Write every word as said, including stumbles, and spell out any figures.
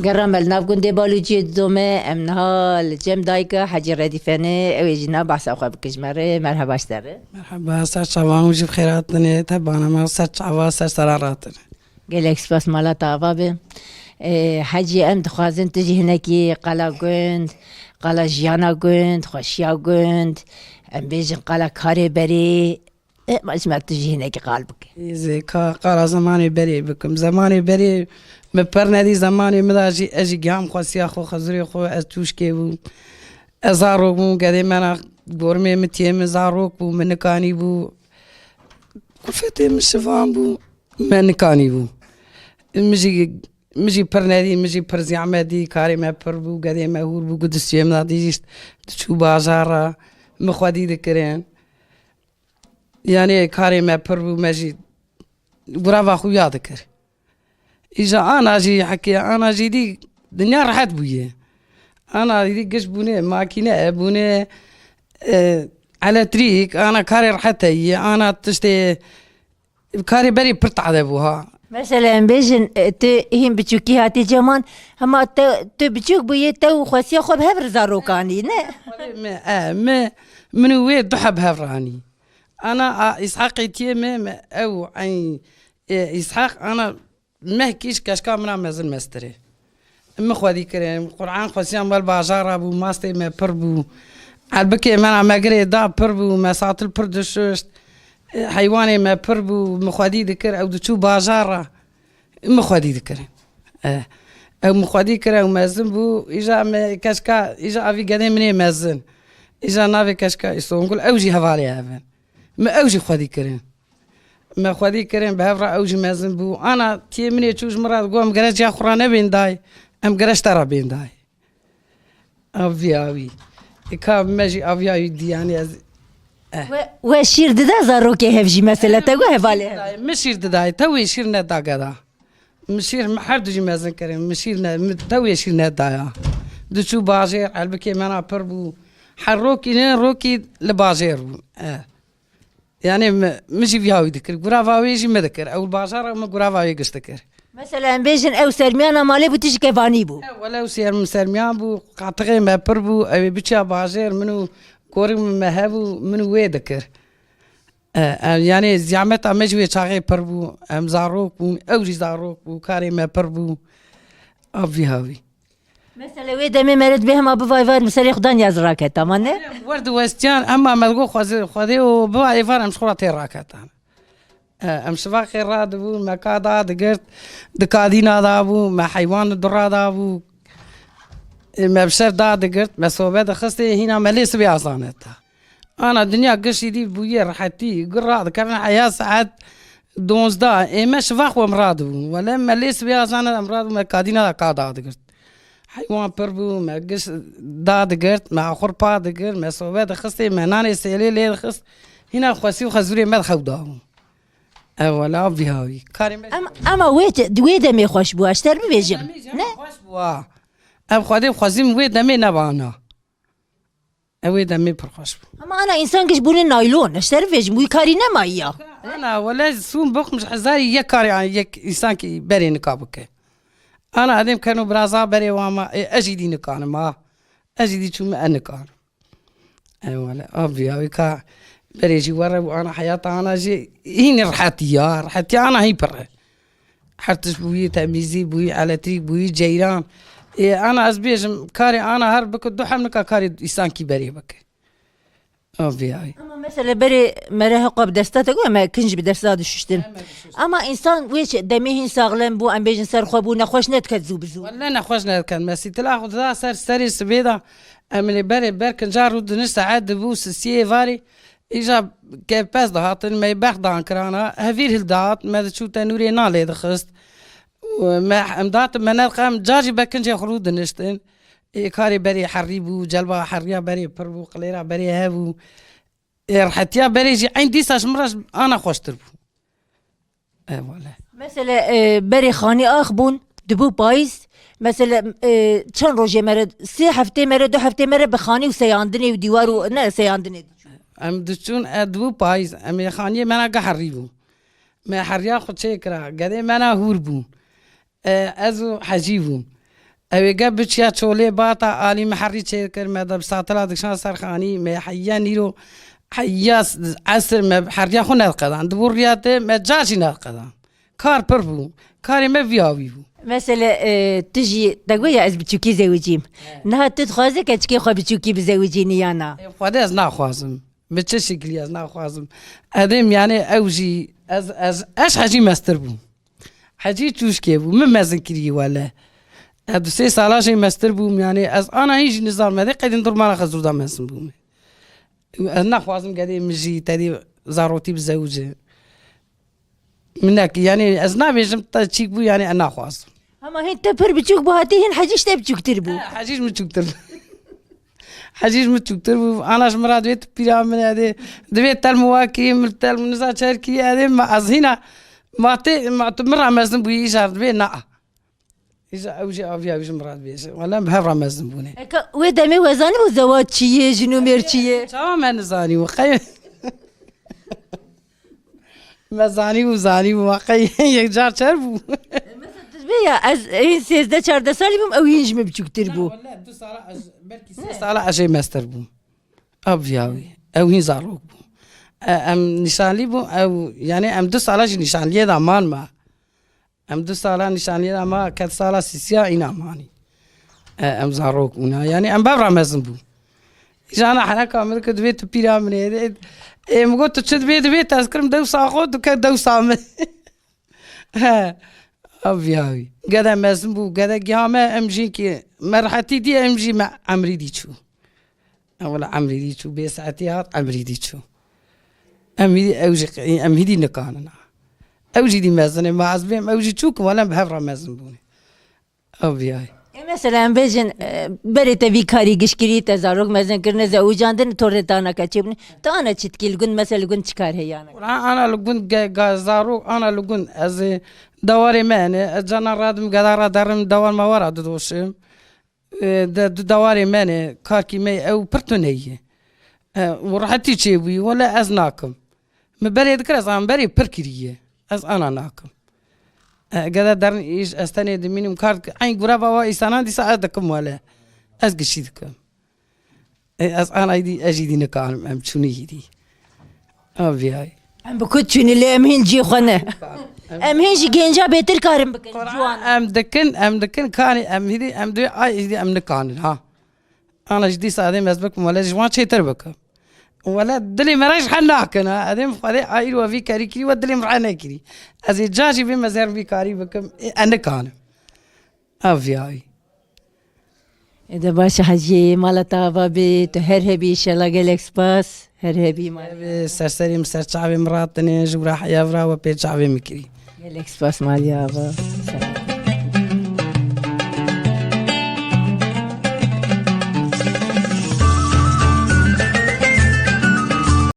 Gera me li nav gundê Balûciyê didome, em niha li cem dayika Hecî Redîfenê, ew ê jî niha behsa xwe bike ji me re. Merheba ji te re. Merheba, ser çavan û jî bi xêr hatinê, te bana me ser çava, ser sera ratin. Gelek spas, mala te ava be. Ê, Hecî, em dixwazin tu jî hinekî qala gund, qala jiyana gund, xweşiya gund, em bêjin qala karê berê, ê, ma ji me tu jî hinekî qal bike. Ê, zê ka qala zemanê berê bikim. Zemanê berê min per nedî, zemanê min da jî ez jî giham xwestiya xwe, xezirê xwe, ez tûşkê bûm. Ez zarok bûm, gedê me na gormê min tiyê min zarok bû, min nikanî bû. Kulfetê min şivan bû, me nikanî bû. Min jî, min jî pir nedî, min jî pir zehmet dî, karê me pir bû, gedê me hûr bû, ku distiyê min da dî jî diçû bajara, min xwedî dikirin. Yanî karê me pir bû, me jî gurava xwe ya dikir. Îja ana jî hekê, ana jî dî dinya rehet bûye. Ana dî giş bûne, makîne bûne, e, elektrîk, ana karê rehet heye, ana tiştê karê berê pir tade bû ha. Mesela em bêjin, e, tu hîn biçûkî hatî ceman, hema te, tu biçûk bûyê, te û xwestiya xwe bi hev re zarokanî, ne? Me, e, me, min û wê du heb hev ranî. Ana a Îshaqê tiyê me, me ew eyn, e, Îshaq ana mehkî ji keşka min a mezin mestirê. Min xwedî kirin, Qur'an xwesiyan wel bajara bû, mastê me pir bû. Erbikê me na me girê da pir bû, me satil pir dişişt. E, heywanê me pir bû, min xwedî dikir, ew diçû bajara. Min xwedî dikirin. E, ew min xwedî kir, ew mezin bû, îja me keşka, îja avî gedê min ê mezin. Îja navê keşka Îsongul, ew jî hevalê hev in. Min ew jî xwedî kirin. Me xwedî kirin, bi hev re ew jî mezin bû. Ana tiyê min ê çû ji min re digot, em gere ciya xwe re nebên dayê, em gere ji te re bên dayê. Avî avî. Ê ka me jî avî avî dî, yanî ez, eh. We, we şîr dida zarokê hev jî, mesela te got hevalê hev. Min şîr didayê, te wê şîr neda geda. Min şîr, min her du jî mezin kirin, min şîr ne, min te wê şîr nedaya. Diçû bajêr, elbikê me na pir bû. Her rokî ne, rokî li bajêr bû. Eh. Yanî mi, mi jî viya wî dikir. Gurava wê jî mi dikir. Ew li bajar e, mi gurava wê giş dikir. Mesela em bêjin ew sermiyana malê bû, tu jî kevanî bû. E, wele ew ser-, sermiyan bû, qatixê me pir bû, ew ê biçiya bajêr, min û korik min me hebû, min û wê dikir. E, e, yanî ziyameta me jî wê çaxê pir bû, em zarok bûn, ew jî zarok bû, karê me pir bû. Av vî havî. Mesela wê demê meriv dibê hema bivay var, bi serê xwe da niyaz raketa, ma ne? Wer diwestiyan, hema me digot Xwezê-, Xwedê û biva êvar em ji xwe ra tê raketan. E, em şivaqê radibûn, me ka da digirt, di kadîna da bû, me heywan di dura da bû. E, me bi şev da digirt, me sobe dixistê, hîna me lê sibê azaneta. Ana dinya giştî dî bûye rehetî, gur radikevin heya saet donzdeh, ê me şiva xwe em radibûn. Wele me lê sibê azan em radibûn, me kadîna da ka da digirt. Heywan pir bû, me giş da digirt, me axur pa digirt, me sobe dixistê, me nanê sêlê lê dixist. Hîna xwesî û xezûrê me dixew dabûn. E wele, avî havî. Karê me Em, ema wê te-, wê demê xweş bû, ez ter bibêjim. Demê jî Ne? Xweş bû ha. Em Xwedê xwezîm wê demê nebana. Ew ê demê pir xweş bû. Ama ana însan giş bûne naylon, ez te re vêjim, wî karî nemayiya. Ana, wele sûn bixm ji hezarî yek karê an yek însankî berê nika bike. Ana edêm keno biraza berê wama, ê, ez jî dî nikanim ha. Ez jî dî çûme e nikanim. E wele, avî, avî ka berê jî were bû, ana heyata ana jî hînî rehetî ya, rehetî ana hîn pir e. Her tişt bûyî, temîzî bûyî, elektrîk bûyî, ceyran. Ê, ana ez bêjim, karê ana her bike, du heb nika karê îsankî berê bike. Avî ay. Ama mesela berê mere heqa bi desta te got, me kinc bi desta dişuştin. Ama însan wê çi demê hîn saxlem bû, em bêjin ser xwe bû, nexweş nediket zû bi zû. Welle nexweş nediket. Me sîtila xwe dida ser serê sibê de, em lê berê ber kinca rû diniş saet dibû sisiyê varê. Îja kevpez dihatin, me berx dan kirana, hevîr hildihat, me diçû tenûrê nan lê dixist. Û me, em datin me nedixwe, em car jî be kincê xwe rû diniştin. Ê karê berê herî bû, celba heriya berê pir bû, qilêra berê hev bû. Ê rehetiya berê jî eyn dîsa ji min re ana xweştir bû. E, wele. Mesela, e, berê xanî ax bûn, dibû payîz. Mesela, e, çend rojê me re, sê heftê me re, du heftê me re bi xanî û seyandinê û dîwar û, ne seyandinê diçûn. Em diçûn, e, dibû payîz. Em ê xaniyê me na geh herî bû. Me heriya xwe çêkira. Gedê me na hûr bûn. E, ez û Hecî bûn. Ew ê ge biçiya çolê bata alî me herî çêkir, me de bi satila dikişan ser xanî, me heya nîro, heya esir me heriya xwe nediqedan. Di bo riya te me car jî nediqedan. Kar pir bû. Karê me vî awî bû. Mesele, e, tu jî te got ya ez biçûkî zewicîm. Niha tu dixwaze keçikê xwe biçûkî bizewicînî ya na? Ê, Xwedê ez naxwazim. Bi çi şekilî ez naxwazim. Edêm yani ew jî ez, ez, ez hecî mestir bûm. Hecî çûşkê bû. Min mezin kirî wele. Ez du sê sala jê mestir bûm yani ez ana hîn jî nizam me dê qeydin durmana xezûr da mezin bûm. Ez naxwazim gedê min jî tedî zarotî bizewice. Min nekî, yani ez nabêjim te çîk bû, yani ez naxwazim. Hema hîn te pir biçûk bû, hatî hîn Hecî ji te biçûktir bû. He, Hecî ji min çûktir. Hecî ji min çûktir bû. Ana ji min re divê tu pîra min edê. Divê tel min wa kirî, min tel min niza çer kirî edê. Ma ez hîna, ma tê, ma tu min re mezin bûyî, îcar divê na. Îcar ew jî aviya wî ji min re dibêje. Wele em bi hev re mezin bûne. Eka wê demê we zanî bû zewac çi ye, jin û mêr çi ye? Çawa me nizanî û qey. Me zanî û zanî û ma qey yek car çer bû. Mesela tu dibê ya ez hîn sêzdeh çardeh salî bûm, ew hîn ji min biçûktir bû. Wele du sala ez, belkî sê sala ez jê mestir bûm. Aviya wî. Ew hîn zarok bû. E, em nîşanlî bû, ew, yani em du sala jî nîşanliyê de man me. Em du sala nîşaniyê de ma ket sala sîsiya îna manî. E, em zarok bûna. Yani em bev re mezin bûn. Îja ana heneka min dikir divê tu pîra min ê. Ê, ê, min got tu çi dibê, divê te ez kirim dewsa xwe, tu ke dewsa min. He. Aviya wî. Gede mezin bû, gede giha me, em jî ki me rehetî dî, em jî me emrî dî çû. Ewla emrî dî çû, bê saetî hat, emrî dî çû. Em hîdî, ew jî, em hîdî nikanin ha. Ew jî dî mezin e, ma ez bêm, ew jî çûk, wele em bi hev re mezin bûne. Ew viyayê. E, mesela em bêjin, e, berê te vî karî gişt kirî, te zarok mezin kirine, zewicandin, torê te ana keçê bûne. Tu ana çi dikî li gund, mesela li gund çi kar heye ana? Ana, ana li gund ge-, ga-, zarok, ana li gund, ez, e, dewarê me hene, ez cana radim, geda raderim, dewar me wera didoşim. E, de, di dewarê me ne, karkî me ew pir tune ye. E, û rehetî çêbûyî, wele ez nakim. Min berê dikir, ez an berê pir kiriye. Ez ana nakim. E, gede derin îş, ez tenê dimînim, kar eyn gureva wa îsanan dîsa ez dikim wele. Ez gişî dikim. E, ez ana îdî, ez jî dî nikarim, em çûnî îdî. Aviyay. Em bi ku çûnî lê em hîn cî xwe ne. Em hîn ji gênca bêtir karin bikin, ciwan. Em dikin, em dikin, kanî, em hîdî, em dê, ay, hîdî em nikanin, ha. Ana ji dîsa adê ez bikim, wele ji wan çêtir bikim. Wele dilê me re ji he nakin, ha. Edê min Xwedê ayîr we vî karî kirî, we dilê min re nekirî. Ez ê ca jî bêm, ez ê vî karî bikim, ê, ez nikanim. Aviyay. Ê de baş e Hecî, mala te ava bê, tu her hebî, îşellah gelek spas, her hebî mala. Ev serserê min ser çavê min ratine, ji wira heya vira we pê çavê min kirî. Gelek spas malî ava.